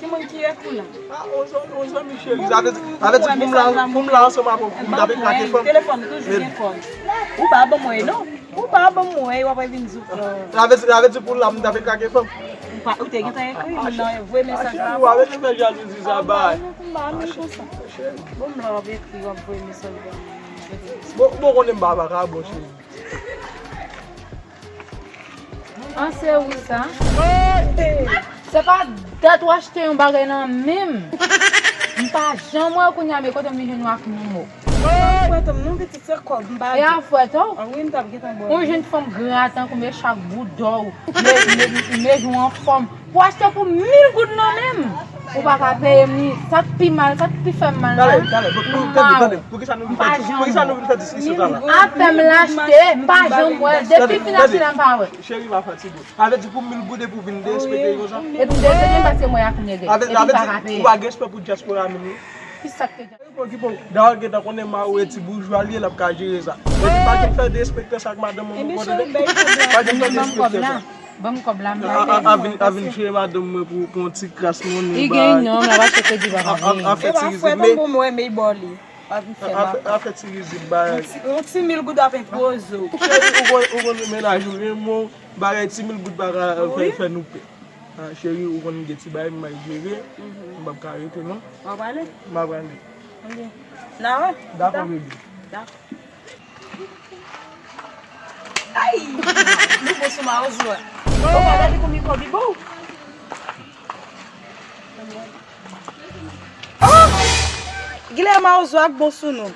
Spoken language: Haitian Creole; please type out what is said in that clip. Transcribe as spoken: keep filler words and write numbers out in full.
Ki moun ki ekri la? Ah, on zan-, on zanmi cheri. Sa vle di, sa vle di pou m la, pou m la ansanm avè w, pou m ta vin krake fanm. Telefòn ou toujou gen kòb. Ou pa ban mwen, non? Ou pa ban mwen, w ap vin di w. Sa vle di, sa vle di pou la, m ta vin krake fanm. Ou pa, ou te gentan ekri, m nan voye mesaj la. Ou avè fè jalouzi sa bay. Bon, m la w ap ekri, w ap voye mesaj la. Bon, bon, konnen m pa vakabon, cheri. An se ou sa? Se pa dat w achte yon bagay nan men m. M pa janm wè w kounye a, men kote m vin jwenn ou ak menm mo. Fwèt m non pitit se kòb m pa. E a fwèt ou? An wi m t ap gentan bò. Yon jenn fanm gra tankou m e chak bout dò w. Me, me, me jou anfòm. Pou achte pou mil goud nan men m. Ou pa ka peye m li. Sa k pi mal, sa k pi fè m mal la. Talè, talè, pou, pou, tande, tande. Poukisa nou vin fè, poukisa nou vin fè diskisyon sa la? Afè m l achte, m pa janm wè. Depi fin achte la, m pa wè. Cheri, pa fatige. Sa vle di pou mil goud epi w vin derespekte l konsa? Epi m derespekte l paske m wè ak nèg. Epi m pa ka peye. Ou pa gen respè pou dyaspora menm non. Ki sa k te Bon, ki bon. Dayè gentan konnen mari w e ti boujwa li ye, l ap ka jere sa. Epi pa janm fè derespektan sa ak madanm mwen, ou konprann? Pa janm fè derespektan sa. Ban m kòb la, m pa peye. A vin, a vin jere madanm mwen pou, pou yon ti kras monnen. Li gen non, l ap achte kredi pa ka peye. A fè ti rizib, men. A fè ti rizib, bay. Yon ti mil goud ap enpoze w. Cheri, ou konn, ou konn mennaj ou renmen w, bagay ti mil goud pa ka fè, fè nou pè. Ah, cheri, ou konn gen ti bagay m bay jere. M p ap ka rete non. W ap prale? M ap prale. Ok. N a wè. Dakò, bebe. Dakò. Ay! Nou bon sou mawozo a. Ou pa gade konbyen kòb li ba w? Oh! Guilherme Mawozo ak bon sou nou.